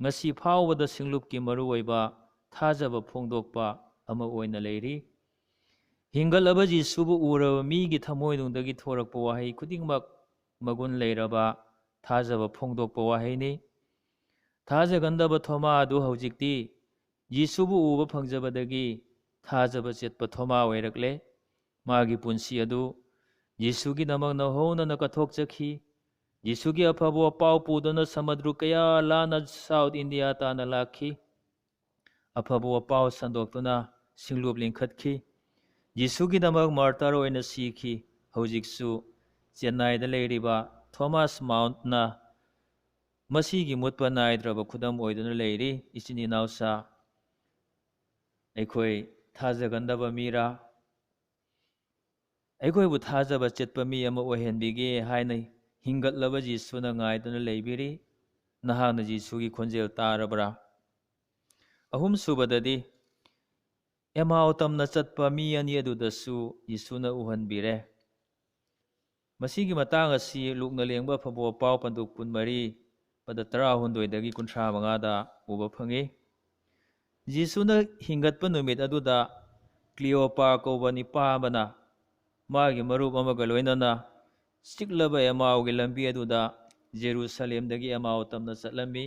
ꯉꯁꯤ ꯐꯥꯎꯕꯗ ꯁꯤꯡꯂꯨꯞꯀꯤ ꯃꯔꯨꯑꯣꯏꯕ ꯊꯥꯖꯕ ꯐꯣꯡꯗꯣꯛꯄ ꯑꯃ ꯑꯣꯏꯅ ꯂꯩꯔꯤ꯫ ꯍꯤꯡꯒꯠꯂꯕ ꯖꯤꯁꯨꯕꯨ ꯎꯔꯕ ꯃꯤꯒꯤ ꯊꯃꯣꯏꯅꯨꯡꯗꯒꯤ ꯊꯣꯔꯛꯄ ꯋꯥꯍꯩ ꯈꯨꯗꯤꯡꯃꯛ ꯃꯒꯨꯟ ꯂꯩꯔꯕ ꯊꯥꯖꯕ ꯐꯣꯡꯗꯣꯛꯄ ꯋꯥꯍꯩꯅꯤ꯫ ꯊꯥꯖꯒꯟꯗꯕ ꯊꯣꯃꯥ ꯑꯗꯨ ꯍꯧꯖꯤꯛꯇꯤ ꯖꯤꯁꯨꯕꯨ ꯎꯕ ꯐꯪꯖꯕꯗꯒꯤ ꯊꯥꯖꯕ ꯆꯦꯠꯄ ꯊꯣꯃꯥ ꯑꯣꯏꯔꯛꯂꯦ꯫ ꯃꯥꯒꯤ ꯄꯨꯟꯁꯤ ꯑꯗꯨ ꯖꯤꯁꯨꯒꯤꯗꯃꯛ ꯅꯧꯍꯧꯅꯅ ꯀꯠꯊꯣꯛꯆꯈꯤ꯫ ꯖꯤꯁꯨꯒꯤ ꯑꯐꯕ ꯄꯥꯎ ꯄꯨꯗꯨꯅ ꯁꯃꯨꯗ꯭ꯔ ꯀꯌꯥ ꯂꯥꯟꯅ ꯁꯥꯎꯠ ꯏꯟꯗꯤꯌꯥ ꯇꯥꯟꯅ ꯂꯥꯛꯈꯤ꯫ ꯑꯐꯕ ꯄꯥꯎ ꯁꯟꯗꯣꯛꯇꯨꯅ ꯁꯤꯡꯂꯨꯞ ꯂꯤꯡꯈꯠꯈꯤ꯫ ꯖꯤꯁꯨꯒꯤꯗꯃꯛ ꯃꯥꯔꯇꯔ ꯑꯣꯏꯅ ꯁꯤꯈꯤ꯫ ꯍꯧꯖꯤꯛꯁꯨ ꯆꯦꯟꯅꯥꯏꯗ ꯂꯩꯔꯤꯕ ꯊꯣꯃꯥꯁ ꯃꯥꯎꯟꯠꯅ ꯃꯁꯤꯒꯤ ꯃꯨꯠꯄ ꯅꯥꯏꯗ꯭ꯔꯕ ꯈꯨꯗꯝ ꯑꯣꯏꯗꯨꯅ ꯂꯩꯔꯤ꯫ ꯏꯆꯤꯟ ꯏꯅꯥꯎꯁꯥ, ꯑꯩꯈꯣꯏ ꯊꯥꯖꯒꯟꯗꯕ ꯃꯤꯔꯥ? ꯑꯩꯈꯣꯏꯕꯨ ꯊꯥꯖꯕ ꯆꯦꯠꯄ ꯃꯤ ꯑꯃ ꯑꯣꯏꯍꯟꯕꯤꯒꯦ ꯍꯥꯏꯅ ꯍꯤꯡꯒꯠꯂꯕ ꯖꯤꯁꯨꯅ ꯉꯥꯏꯗꯨꯅ ꯂꯩꯕꯤꯔꯤ꯫ ꯅꯍꯥꯛꯅ ꯖꯤꯁꯨꯒꯤ ꯈꯣꯟꯖꯦꯜ ꯇꯥꯔꯕ꯭ꯔꯥ? ꯑꯍꯨꯝꯁꯨꯕꯗꯗꯤ, ꯑꯦꯃꯥꯎ ꯇꯝꯅ ꯆꯠꯄ ꯃꯤ ꯑꯅꯤ ꯑꯗꯨꯗꯁꯨ ꯖꯤꯁꯨꯅ ꯎꯍꯟꯕꯤꯔꯦ꯫ ꯃꯁꯤꯒꯤ ꯃꯇꯥꯡ ꯑꯁꯤ ꯂꯨꯛꯅ ꯂꯦꯡꯕ ꯑꯐꯕ ꯄꯥꯎ ꯄꯟꯗꯨꯞ ꯀꯨꯟꯃꯔꯤ, ꯄꯗ ꯇꯔꯥꯍꯨꯝꯗꯣꯏꯗꯒꯤ ꯀꯨꯟꯊ꯭ꯔꯥ ꯃꯉꯥꯗ ꯎꯕ ꯐꯪꯏ꯫ ꯖꯤꯁꯨꯅ ꯍꯤꯡꯒꯠꯄ ꯅꯨꯃꯤꯠ ꯑꯗꯨꯗ ꯀ꯭ꯂꯤꯑꯣꯄꯥ ꯀꯧꯕ ꯅꯤꯄꯥ ꯑꯃꯅ ꯃꯥꯒꯤ ꯃꯔꯨꯞ ꯑꯃꯒ ꯂꯣꯏꯅꯅ ꯆꯤꯛꯂꯕ ꯑꯦꯃꯥꯎꯒꯤ ꯂꯝꯕꯤ ꯑꯗꯨꯗ ꯖꯦꯔꯨꯁꯂꯦꯝꯗꯒꯤ ꯑꯦꯃꯥꯎ ꯇꯝꯅ ꯆꯠꯂꯝꯃꯤ꯫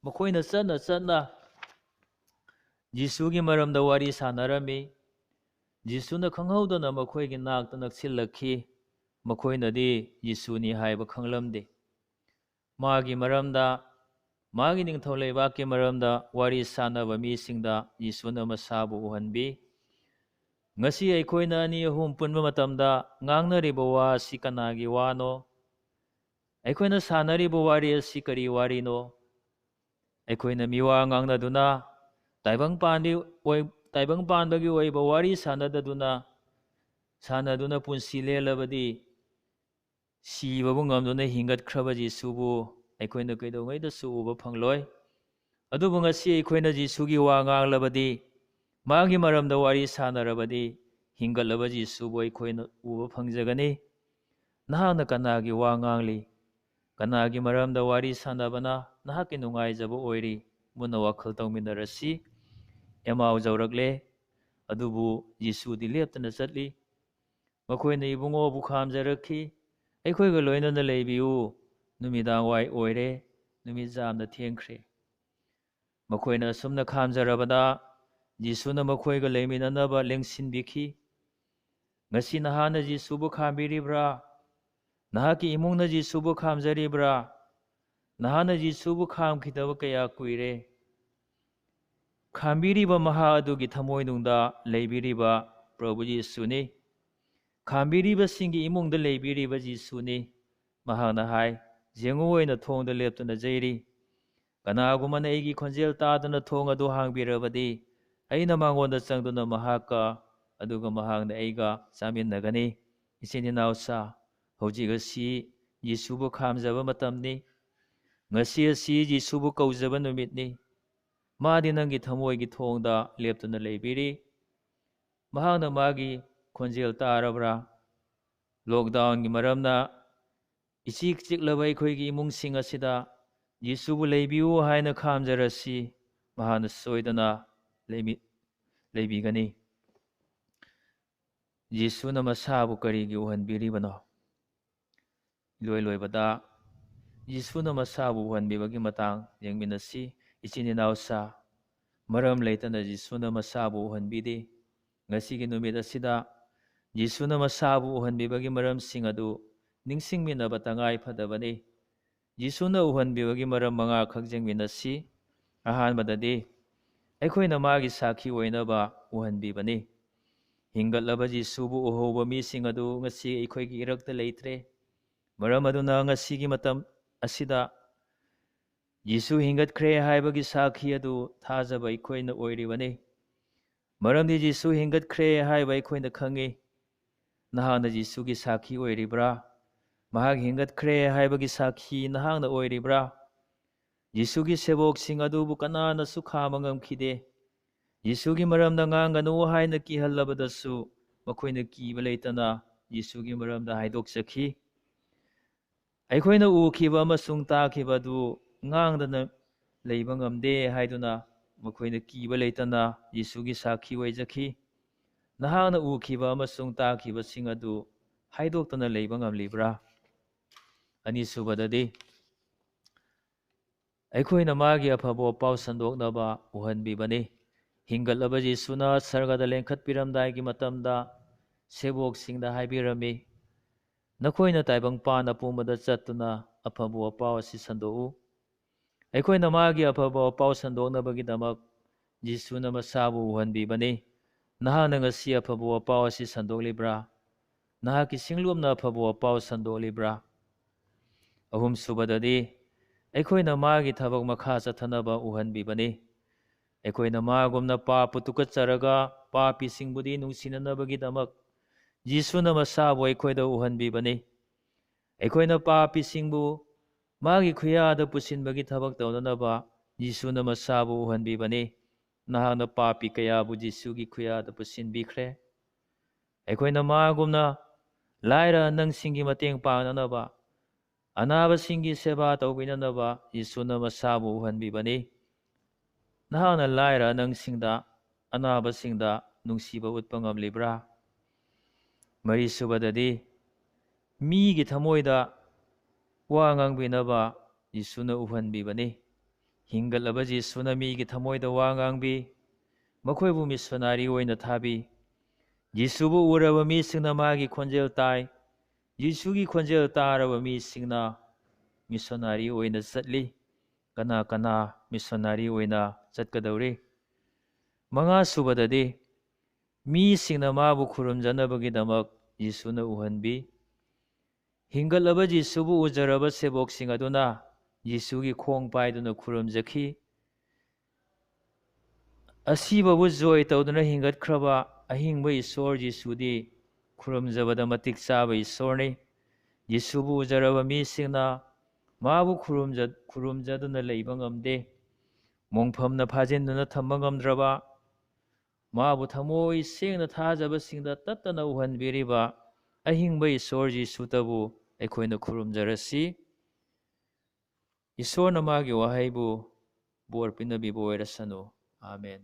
ꯃꯈꯣꯏꯅ ꯆꯠꯅ ꯆꯠꯅ ꯖꯤꯁꯨꯒꯤ ꯃꯔꯝꯗ ꯋꯥꯔꯤ ꯁꯥꯟꯅꯔꯝꯃꯤ꯫ ꯖꯤꯁꯨꯅ ꯈꯪꯍꯧꯗꯅ ꯃꯈꯣꯏꯒꯤ ꯅꯥꯛꯇ ꯅꯛꯁꯤꯜꯂꯛꯈꯤ꯫ ꯃꯈꯣꯏꯅꯗꯤ ꯖꯤꯁꯨꯅꯤ ꯍꯥꯏꯕ ꯈꯪꯂꯝꯗꯦ꯫ ꯃꯥꯒꯤ ꯃꯔꯝꯗ, ꯃꯥꯒꯤ ꯅꯤꯡꯊꯧ ꯂꯩꯕꯥꯛꯀꯤ ꯃꯔꯝꯗ ꯋꯥꯔꯤ ꯁꯥꯟꯅꯕ ꯃꯤꯁꯤꯡꯗ ꯖꯤꯁꯨꯅ ꯃꯁꯥꯕꯨ ꯎꯍꯟꯕꯤ꯫ ꯉꯁꯤ ꯑꯩꯈꯣꯏꯅ ꯑꯅꯤ ꯑꯍꯨꯝ ꯄꯨꯟꯕ ꯃꯇꯝꯗ ꯉꯥꯡꯅꯔꯤꯕ ꯋꯥ ꯑꯁꯤ ꯀꯅꯥꯒꯤ ꯋꯥꯅꯣ? ꯑꯩꯈꯣꯏꯅ ꯁꯥꯟꯅꯔꯤꯕ ꯋꯥꯔꯤ ꯑꯁꯤ ꯀꯔꯤ ꯋꯥꯔꯤꯅꯣ? ꯑꯩꯈꯣꯏꯅ ꯃꯤꯋꯥ ꯉꯥꯡꯅꯗꯨꯅ, ꯇꯥꯏꯕꯪ ꯄꯥꯟꯕꯤ ꯑꯣꯏ-, ꯇꯥꯏꯕꯪ ꯄꯥꯟꯕꯒꯤ ꯑꯣꯏꯕ ꯋꯥꯔꯤ ꯁꯥꯟꯅꯗꯗꯨꯅ, ꯁꯥꯟꯅꯗꯨꯅ ꯄꯨꯟꯁꯤ ꯂꯦꯜꯂꯕꯗꯤ, ꯁꯤꯕꯕꯨ ꯉꯝꯗꯨꯅ ꯍꯤꯡꯒꯠꯈ꯭ꯔꯕ ꯖꯤꯁꯨꯕꯨ ꯑꯩꯈꯣꯏꯅ ꯀꯩꯗꯧꯉꯩꯗꯁꯨ ꯎꯕ ꯐꯪꯂꯣꯏ꯫ ꯑꯗꯨꯕꯨ ꯉꯁꯤ ꯑꯩꯈꯣꯏꯅ ꯖꯤꯁꯨꯒꯤ ꯋꯥ ꯉꯥꯡꯂꯕꯗꯤ, ꯃꯥꯒꯤ ꯃꯔꯝꯗ ꯋꯥꯔꯤ ꯁꯥꯟꯅꯔꯕꯗꯤ, ꯍꯤꯡꯒꯠꯂꯕ ꯖꯤꯁꯨꯕꯨ ꯑꯩꯈꯣꯏꯅ ꯎꯕ ꯐꯪꯖꯒꯅꯤ꯫ ꯅꯍꯥꯛꯅ ꯀꯅꯥꯒꯤ ꯋꯥ ꯉꯥꯡꯂꯤ? ꯀꯅꯥꯒꯤ ꯃꯔꯝꯗ ꯋꯥꯔꯤ ꯁꯥꯟꯅꯕꯅ ꯅꯍꯥꯛꯀꯤ ꯅꯨꯡꯉꯥꯏꯖꯕ ꯑꯣꯏꯔꯤ? ꯃꯨꯟꯅ ꯋꯥꯈꯜ ꯇꯧꯃꯤꯟꯅꯔꯁꯤ꯫ ꯑꯦꯃꯥꯎ ꯌꯧꯔꯛꯂꯦ, ꯑꯗꯨꯕꯨ ꯖꯤꯁꯨꯗꯤ ꯂꯦꯞꯇꯅ ꯆꯠꯂꯤ꯫ ꯃꯈꯣꯏꯅ ꯏꯕꯨꯡꯉꯣꯕꯨ ꯈꯥꯝꯖꯔꯛꯈꯤ, "ꯑꯩꯈꯣꯏꯒ ꯂꯣꯏꯅꯅ ꯂꯩꯕꯤꯌꯨ, ꯅꯨꯃꯤꯗꯥꯡ ꯋꯥꯏ ꯑꯣꯏꯔꯦ, ꯅꯨꯃꯤꯠ ꯌꯥꯝꯅ ꯊꯦꯡꯈ꯭ꯔꯦ"꯫ ꯃꯈꯣꯏꯅ ꯑꯁꯨꯝꯅ ꯈꯥꯝꯖꯔꯕꯗ, ꯖꯤꯁꯨꯅ ꯃꯈꯣꯏꯒ ꯂꯩꯃꯤꯟꯅꯅꯕ ꯂꯦꯡꯁꯤꯟꯕꯤꯈꯤ꯫ ꯉꯁꯤ ꯅꯍꯥꯛꯅ ꯖꯤꯁꯨꯕꯨ ꯈꯥꯝꯕꯤꯔꯤꯕ꯭ꯔꯥ? ꯅꯍꯥꯛꯀꯤ ꯏꯃꯨꯡꯅ ꯖꯤꯁꯨꯕꯨ ꯈꯥꯝꯖꯔꯤꯕ꯭ꯔꯥ? ꯅꯍꯥꯛꯅ ꯖꯤꯁꯨꯕꯨ ꯈꯥꯝꯈꯤꯗꯕ ꯀꯌꯥ ꯀꯨꯏꯔꯦ꯫ ꯈꯥꯝꯕꯤꯔꯤꯕ ꯃꯍꯥꯛ ꯑꯗꯨꯒꯤ ꯊꯃꯣꯏꯅꯨꯡꯗ ꯂꯩꯕꯤꯔꯤꯕ ꯄ꯭ꯔꯚꯨ ꯖꯤꯁꯨꯅꯤ꯫ ꯈꯥꯝꯕꯤꯔꯤꯕꯁꯤꯡꯒꯤ ꯏꯃꯨꯡꯗ ꯂꯩꯕꯤꯔꯤꯕ ꯖꯤꯁꯨꯅꯤ꯫ ꯃꯍꯥꯛꯅ ꯍꯥꯏ, "ꯌꯦꯡꯉꯨ, ꯑꯩꯅ ꯊꯣꯡꯗ ꯂꯦꯞꯇꯨꯅ ꯂꯩꯔꯤ꯫ ꯀꯅꯥꯒꯨꯝꯕꯅ ꯑꯩꯒꯤ ꯈꯣꯟꯖꯦꯜ ꯇꯥꯗꯨꯅ ꯊꯣꯡ ꯑꯗꯨ ꯍꯥꯡꯕꯤꯔꯕꯗꯤ, ꯑꯩꯅ ꯃꯉꯣꯟꯗ ꯆꯪꯗꯨꯅ ꯃꯍꯥꯛꯀ, ꯑꯗꯨꯒ ꯃꯍꯥꯛꯅ ꯑꯩꯒ ꯆꯥꯃꯤꯟꯅꯒꯅꯤ"꯫ ꯏꯆꯤꯟ ꯏꯅꯥꯎꯁꯥ, ꯍꯧꯖꯤꯛ ꯑꯁꯤ ꯖꯤꯁꯨꯕꯨ ꯈꯥꯝꯖꯕ ꯃꯇꯝꯅꯤ꯫ ꯉꯁꯤ ꯑꯁꯤ ꯖꯤꯁꯨꯕꯨ ꯀꯧꯖꯕ ꯅꯨꯃꯤꯠꯅꯤ꯫ ꯃꯥꯗꯤ ꯅꯪꯒꯤ ꯊꯃꯣꯏꯒꯤ ꯊꯣꯡꯗ ꯂꯦꯞꯇꯨꯅ ꯂꯩꯕꯤꯔꯤ꯫ ꯃꯍꯥꯛꯅ ꯃꯥꯒꯤ ꯈꯣꯟꯖꯦꯜ ꯇꯥꯔꯕ꯭ꯔꯥ? ꯂꯣꯛꯗꯥꯎꯟꯒꯤ ꯃꯔꯝꯅ ꯏꯆꯤꯛ ꯆꯤꯛꯂꯕ ꯑꯩꯈꯣꯏꯒꯤ ꯏꯃꯨꯡꯁꯤꯡ ꯑꯁꯤꯗ ꯖꯤꯁꯨꯕꯨ ꯂꯩꯕꯤꯌꯨ ꯍꯥꯏꯅ ꯈꯥꯝꯖꯔꯁꯤ, ꯃꯍꯥꯛꯅ ꯁꯣꯏꯗꯅ ꯂꯩꯕꯤ-, ꯂꯩꯕꯤꯒꯅꯤ꯫ ꯖꯤꯁꯨꯅ ꯃꯁꯥꯕꯨ ꯀꯔꯤꯒꯤ ꯎꯍꯟꯕꯤꯔꯤꯕꯅꯣ? ꯏꯂꯣꯏ ꯂꯣꯏꯕꯗ ꯖꯤꯁꯨꯅ ꯃꯁꯥꯕꯨ ꯎꯍꯟꯕꯤꯕꯒꯤ ꯃꯇꯥꯡ ꯌꯦꯡꯃꯤꯟꯅꯁꯤ꯫ ꯏꯆꯤꯟ ꯏꯅꯥꯎꯁꯥ, ꯃꯔꯝ ꯂꯩꯇꯅ ꯖꯤꯁꯨꯅ ꯃꯁꯥꯕꯨ ꯎꯍꯟꯕꯤꯗꯦ꯫ ꯉꯁꯤꯒꯤ ꯅꯨꯃꯤꯠ ꯑꯁꯤꯗ ꯖꯤꯁꯨꯅ ꯃꯁꯥꯕꯨ ꯎꯍꯟꯕꯤꯕꯒꯤ ꯃꯔꯝꯁꯤꯡ ꯑꯗꯨ ꯅꯤꯡꯁꯤꯡꯃꯤꯟꯅꯕ ꯇꯉꯥꯏ ꯐꯗꯕꯅꯤ꯫ ꯖꯤꯁꯨꯅ ꯎꯍꯟꯕꯤꯕꯒꯤ ꯃꯔꯝ ꯃꯉꯥꯈꯛ ꯌꯦꯡꯃꯤꯟꯅꯁꯤ꯫ ꯑꯍꯥꯟꯕꯗꯗꯤ, ꯑꯩꯈꯣꯏꯅ ꯃꯥꯒꯤ ꯁꯥꯈꯤ ꯑꯣꯏꯅꯕ ꯎꯍꯟꯕꯤꯕꯅꯤ꯫ ꯍꯤꯡꯒꯠꯂꯕ ꯖꯤꯁꯨꯕꯨ ꯎꯍꯧꯕ ꯃꯤꯁꯤꯡ ꯑꯗꯨ ꯉꯁꯤ ꯑꯩꯈꯣꯏꯒꯤ ꯏꯔꯛꯇ ꯂꯩꯇ꯭ꯔꯦ꯫ ꯃꯔꯝ ꯑꯗꯨꯅ ꯉꯁꯤꯒꯤ ꯃꯇꯝ ꯑꯁꯤꯗ ꯖꯤꯁꯨ ꯍꯤꯡꯒꯠꯈ꯭ꯔꯦ ꯍꯥꯏꯕꯒꯤ ꯁꯥꯈꯤ ꯑꯗꯨ ꯊꯥꯖꯕ ꯑꯩꯈꯣꯏꯅ ꯑꯣꯏꯔꯤꯕꯅꯤ꯫ ꯃꯔꯝꯗꯤ ꯖꯤꯁꯨ ꯍꯤꯡꯒꯠꯈ꯭ꯔꯦ ꯍꯥꯏꯕ ꯑꯩꯈꯣꯏꯅ ꯈꯪꯉꯤ꯫ ꯅꯍꯥꯛꯅ ꯖꯤꯁꯨꯒꯤ ꯁꯥꯈꯤ ꯑꯣꯏꯔꯤꯕ꯭ꯔꯥ? ꯃꯍꯥꯛ ꯍꯤꯡꯒꯠꯈ꯭ꯔꯦ ꯍꯥꯏꯕꯒꯤ ꯁꯥꯈꯤ ꯅꯍꯥꯛꯅ ꯑꯣꯏꯔꯤꯕ꯭ꯔꯥ? ꯖꯤꯁꯨꯒꯤ ꯁꯦꯕꯣꯛꯁꯤꯡ ꯑꯗꯨꯕꯨ ꯀꯅꯥꯅꯁꯨ ꯈꯥꯝꯕ ꯉꯝꯈꯤꯗꯦ꯫ ꯖꯤꯁꯨꯒꯤ ꯃꯔꯝꯗ ꯉꯥꯡꯒꯅꯨ ꯍꯥꯏꯅ ꯀꯤꯍꯜꯂꯕꯗꯁꯨ ꯃꯈꯣꯏꯅ ꯀꯤꯕ ꯂꯩꯇꯅ ꯖꯤꯁꯨꯒꯤ ꯃꯔꯝꯗ ꯍꯥꯏꯗꯣꯛꯆꯈꯤ꯫ ꯑꯩꯈꯣꯏꯅ ꯎꯈꯤꯕ ꯑꯃꯁꯨꯡ ꯇꯥꯈꯤꯕ ꯑꯗꯨ ꯉꯥꯡꯗꯅ ꯂꯩꯕ ꯉꯝꯗꯦ ꯍꯥꯏꯗꯨꯅ ꯃꯈꯣꯏꯅ ꯀꯤꯕ ꯂꯩꯇꯅ ꯖꯤꯁꯨꯒꯤ ꯁꯥꯈꯤ ꯑꯣꯏꯖꯈꯤ꯫ ꯅꯍꯥꯛꯅ ꯎꯈꯤꯕ ꯑꯃꯁꯨꯡ ꯇꯥꯈꯤꯕꯁꯤꯡ ꯑꯗꯨ ꯍꯥꯏꯗꯣꯛꯇꯅ ꯂꯩꯕ ꯉꯝꯂꯤꯕ꯭ꯔꯥ? ꯑꯅꯤꯁꯨꯕꯗꯗꯤ, ꯑꯩꯈꯣꯏꯅ ꯃꯥꯒꯤ ꯑꯐꯕ ꯄꯥꯎ ꯁꯟꯗꯣꯛꯅꯕ ꯎꯍꯟꯕꯤꯕꯅꯤ꯫ ꯍꯤꯡꯒꯠꯂꯕ ꯖꯤꯁꯨꯅ ꯁꯔꯒꯗ ꯂꯦꯡꯈꯠꯄꯤꯔꯝꯗꯥꯏꯒꯤ ꯃꯇꯝꯗ ꯁꯦꯕꯣꯛꯁꯤꯡꯗ ꯍꯥꯏꯕꯤꯔꯝꯃꯤ, "ꯅꯈꯣꯏꯅ ꯇꯥꯏꯕꯪꯄꯥꯟ ꯑꯄꯨꯝꯕꯗ ꯆꯠꯇꯨꯅ ꯑꯐꯕ ꯄꯥꯎ ꯑꯁꯤ ꯁꯟꯗꯣꯛꯎ"꯫ ꯑꯩꯈꯣꯏꯅ ꯃꯥꯒꯤ ꯑꯐꯕ ꯄꯥꯎ ꯁꯟꯗꯣꯛꯅꯕꯒꯤꯗꯃꯛ ꯖꯤꯁꯨꯅ ꯃꯁꯥꯕꯨ ꯎꯍꯟꯕꯤꯕꯅꯤ꯫ ꯅꯍꯥꯛꯅ ꯉꯁꯤ ꯑꯐꯕ ꯄꯥꯎ ꯑꯁꯤ ꯁꯟꯗꯣꯛꯂꯤꯕ꯭ꯔꯥ? ꯅꯍꯥꯛꯀꯤ ꯁꯤꯡꯂꯣꯝꯅ ꯑꯐꯕ ꯄꯥꯎ ꯁꯟꯗꯣꯛꯂꯤꯕ꯭ꯔꯥ? ꯑꯍꯨꯝꯁꯨꯕꯗꯗꯤ, ꯑꯩꯈꯣꯏꯅ ꯃꯥꯒꯤ ꯊꯕꯛ ꯃꯈꯥ ꯆꯠꯊꯅꯕ ꯎꯍꯟꯕꯤꯕꯅꯤ꯫ ꯑꯩꯈꯣꯏꯅ ꯃꯥꯒꯨꯝꯅ ꯄꯥꯞꯄꯨ ꯇꯨꯀꯠꯆꯔꯒ ꯄꯥꯄꯤꯁꯤꯡꯕꯨꯗꯤ ꯅꯨꯡꯁꯤꯅꯅꯕꯒꯤꯗꯃꯛ ꯖꯤꯁꯨꯅ ꯃꯁꯥꯕꯨ ꯑꯩꯈꯣꯏꯗ ꯎꯍꯟꯕꯤꯕꯅꯤ꯫ ꯑꯩꯈꯣꯏꯅ ꯄꯥꯄꯤꯁꯤꯡꯕꯨ ꯃꯥꯒꯤ ꯈꯨꯌꯥꯗ ꯄꯨꯁꯤꯟꯕꯒꯤ ꯊꯕꯛ ꯇꯧꯅꯅꯕ ꯖꯤꯁꯨꯅ ꯃꯁꯥꯕꯨ ꯎꯍꯟꯕꯤꯕꯅꯤ꯫ ꯅꯍꯥꯛꯅ ꯄꯥꯄꯤ ꯀꯌꯥꯕꯨ ꯖꯤꯁꯨꯒꯤ ꯈꯨꯌꯥꯗ ꯄꯨꯁꯤꯟꯕꯤꯈ꯭ꯔꯦ꯫ ꯑꯩꯈꯣꯏꯅ ꯃꯥꯒꯨꯝꯅ ꯂꯥꯏꯔ ꯑꯅꯪꯁꯤꯡꯒꯤ ꯃꯇꯦꯡ ꯄꯥꯡꯅꯅꯕ, ꯑꯅꯥꯕꯁꯤꯡꯒꯤ ꯁꯦꯕꯥ ꯇꯧꯕꯤꯅꯅꯕ ꯖꯤꯁꯨꯅ ꯃꯁꯥꯕꯨ ꯎꯍꯟꯕꯤꯕꯅꯤ꯫ ꯅꯍꯥꯛꯅ ꯂꯥꯏꯔ ꯑꯅꯪꯁꯤꯡꯗ, ꯑꯅꯥꯕꯁꯤꯡꯗ ꯅꯨꯡꯁꯤꯕ ꯎꯠꯄ ꯉꯝꯂꯤꯕ꯭ꯔꯥ? ꯃꯔꯤꯁꯨꯕꯗꯗꯤ, ꯃꯤꯒꯤ ꯊꯃꯣꯏꯗ ꯋꯥ ꯉꯥꯡꯕꯤꯅꯕ ꯖꯤꯁꯨꯅ ꯎꯍꯟꯕꯤꯕꯅꯤ꯫ ꯍꯤꯡꯒꯠꯂꯕ ꯖꯤꯁꯨꯅ ꯃꯤꯒꯤ ꯊꯃꯣꯏꯗ ꯋꯥ ꯉꯥꯡꯕꯤ, ꯃꯈꯣꯏꯕꯨ ꯃꯤꯁꯣꯅꯥꯔꯤ ꯑꯣꯏꯅ ꯊꯥꯕꯤ꯫ ꯖꯤꯁꯨꯕꯨ ꯎꯔꯕ ꯃꯤꯁꯤꯡꯅ ꯃꯥꯒꯤ ꯈꯣꯟꯖꯦꯜ ꯇꯥꯏ꯫ ꯖꯤꯁꯨꯒꯤ ꯈꯣꯟꯖꯦꯜ ꯇꯥꯔꯕ ꯃꯤꯁꯤꯡꯅ ꯃꯤꯁꯣꯅꯥꯔꯤ ꯑꯣꯏꯅ ꯆꯠꯂꯤ꯫ ꯀꯅꯥ ꯀꯅꯥ ꯃꯤꯁꯣꯅꯥꯔꯤ ꯑꯣꯏꯅ ꯆꯠꯀꯗꯧꯔꯤ? ꯃꯉꯥꯁꯨꯕꯗꯗꯤ, ꯃꯤꯁꯤꯡꯅ ꯃꯥꯕꯨ ꯈꯨꯔꯨꯝꯖꯅꯕꯒꯤꯗꯃꯛ ꯖꯤꯁꯨꯅ ꯎꯍꯟꯕꯤ꯫ ꯍꯤꯡꯒꯠꯂꯕ ꯖꯤꯁꯨꯕꯨ ꯎꯖꯔꯕ ꯁꯦꯕꯣꯛꯁꯤꯡ ꯑꯗꯨꯅ ꯖꯤꯁꯨꯒꯤ ꯈꯣꯡ ꯄꯥꯏꯗꯨꯅ ꯈꯨꯔꯨꯝꯖꯈꯤ꯫ ꯑꯁꯤꯕꯕꯨ ꯖꯣꯏ ꯇꯧꯗꯨꯅ ꯍꯤꯡꯒꯠꯈ꯭ꯔꯕ ꯑꯍꯤꯡꯕ ꯏꯁꯣꯔ ꯖꯤꯁꯨꯗꯤ ꯈꯨꯔꯨꯝꯖꯕꯗ ꯃꯇꯤꯛ ꯆꯥꯕ ꯏꯁꯣꯔꯅꯤ꯫ ꯖꯤꯁꯨꯕꯨ ꯎꯖꯔꯕ ꯃꯤꯁꯤꯡꯅ ꯃꯥꯕꯨ ꯈꯨꯔꯨꯝꯖ-, ꯈꯨꯔꯨꯝꯖꯗꯨꯅ ꯂꯩꯕ ꯉꯝꯗꯦ꯫ ꯃꯣꯡꯐꯝꯅ ꯐꯥꯖꯤꯟꯗꯨꯅ ꯊꯝꯕ ꯉꯝꯗ꯭ꯔꯕ, ꯃꯥꯕꯨ ꯊꯃꯣꯏ ꯁꯦꯡꯅ ꯊꯥꯖꯕꯁꯤꯡꯗ ꯇꯠꯇꯅ ꯎꯍꯟꯕꯤꯔꯤꯕ ꯑꯍꯤꯡꯕ ꯏꯁꯣꯔ ꯖꯤꯁꯨꯇꯕꯨ ꯑꯩꯈꯣꯏꯅ ꯈꯨꯔꯨꯝꯖꯔꯁꯤ꯫ ꯏꯁꯣꯔꯅ ꯃꯥꯒꯤ ꯋꯥꯍꯩꯕꯨ ꯕꯣꯔ ꯄꯤꯅꯕꯤꯕ ꯑꯣꯏꯔꯁꯅꯨ꯫ ꯑꯥꯃꯦꯟ꯫